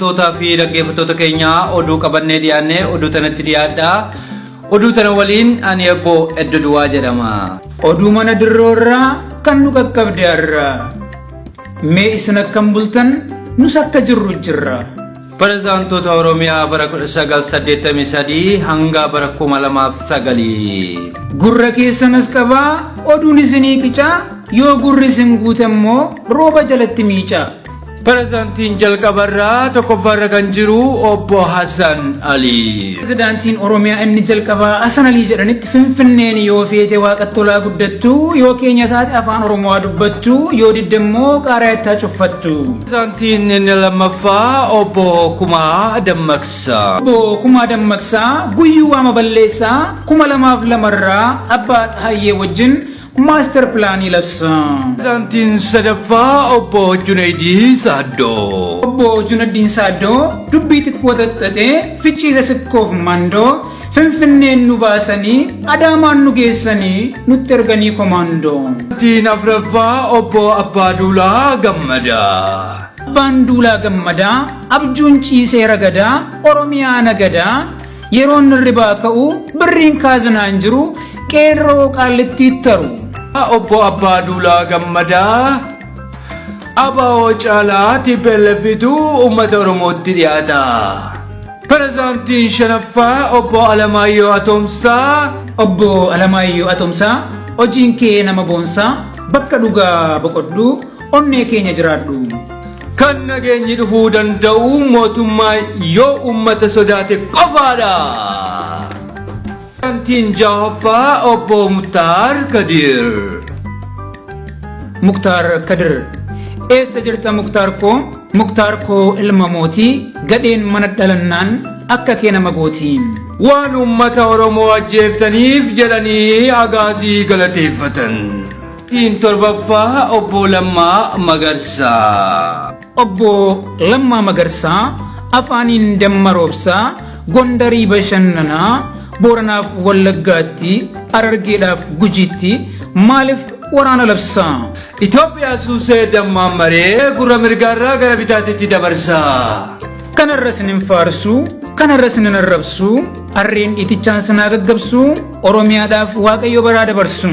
Tootaa fi dhaggeeffattoota keenya oduu qabannee dhiyaanne oduu tanatti dhiyaadha. Oduu tana waliin ani Obbo Eddo Duwaa jedhama. Oduu mana dirroorraa kan nu qaqqabde har'a. Mee isin akkam bultan nus akka jirru jirra. Pirezidaantoota Oromiyaa bara 1983 hanga bara 2009. Gurra keessanas qabaa oduun isinii qicaa yoo gurri isin guute immoo rooba jalatti miicaa. Pirezidaantiin jalqabarraa tokkoffaarra kan jiru Obbo Hassan Ali. Pirezidaantiin Oromiyaa inni jalqabaa Hasan Alii jedhanitti Finfinneen yoo feete waaqatti tolaa guddattu, yoo keenya taate afaan Oromoo dubbattu, yoo didde immoo qaaraa ittaa cuffattu. Pirezidaantiin inni lammaffaa Obbo Kumaa Dammaqsaa. Obbo Kumaa Dammaqsaa guyyuu waama balleessaa 2002 irraa Abbaa Xahayyee wajjin Maaster pilaanii labsa. Pirezidaantiin sadaffaa Obbo Junaydii Saaddoo. Obbo Junaddiin Saaddoo dubbii xiqqoo xaxxaxee ficciisa sikkoof mandoo Finfinneen nu baasanii Adaamaan nu geessanii nutti erganii komaandoo. Pirezidaantiin afraffaa Obbo Abbaa Duulaa Gammadaa. Abbaan Duulaa Gammadaa abjuun ciisee ragadaa Oromiyaa nagadaa Yeroon hirribaa ka'u birriin kaazinaan jiru qeerroo qaallittii taru. Obbo Abbaa Duulaa Gammadaa ABO caalaa TPLFtu uummata Oromootti dhiyaata. Pirezidaantiin shanaffaa Obbo Alamaayyoo Atoomsaa. Obbo Alamaayyoo Atoomsaa hojiin kee nama boonsaa bakka dhugaa boqodhu onnee keenya jiraadhu. Kan nageenyi dhufuu danda'u mootummaa yoo uummata sodaate qofaadha. Pirezidaantiin jahaffaa Obbo Muktaar Kadir. Muktaar Kadir. Eessa jirta Muktaar koo? Muktaar koo ilma mootii gadheen mana dhalannaan akka kee nama gooti. Waan uummata Oromoo ajjeeftaniif jedhanii agaazii galateeffatan. Tiin torbaffaa Obbo Lammaa Magarsaa. Obbo Lammaa Magarsaa afaaniin damma roobsaa Gondarii bashannanaa Booranaaf Wallaggaatti Harargeedhaaf Gujiitti maaliif waraana labsaa? Itoophiyaa suusee dammaan maree gurra mirgaarraa gara bitaatitti dabarsaa. Kanarra isin hin faarsu, kanarra isin hin arrabsu, harreen dhiitichaan sinaa gaggabsu, Oromiyaadhaaf Waaqayyo baraa dabarsu.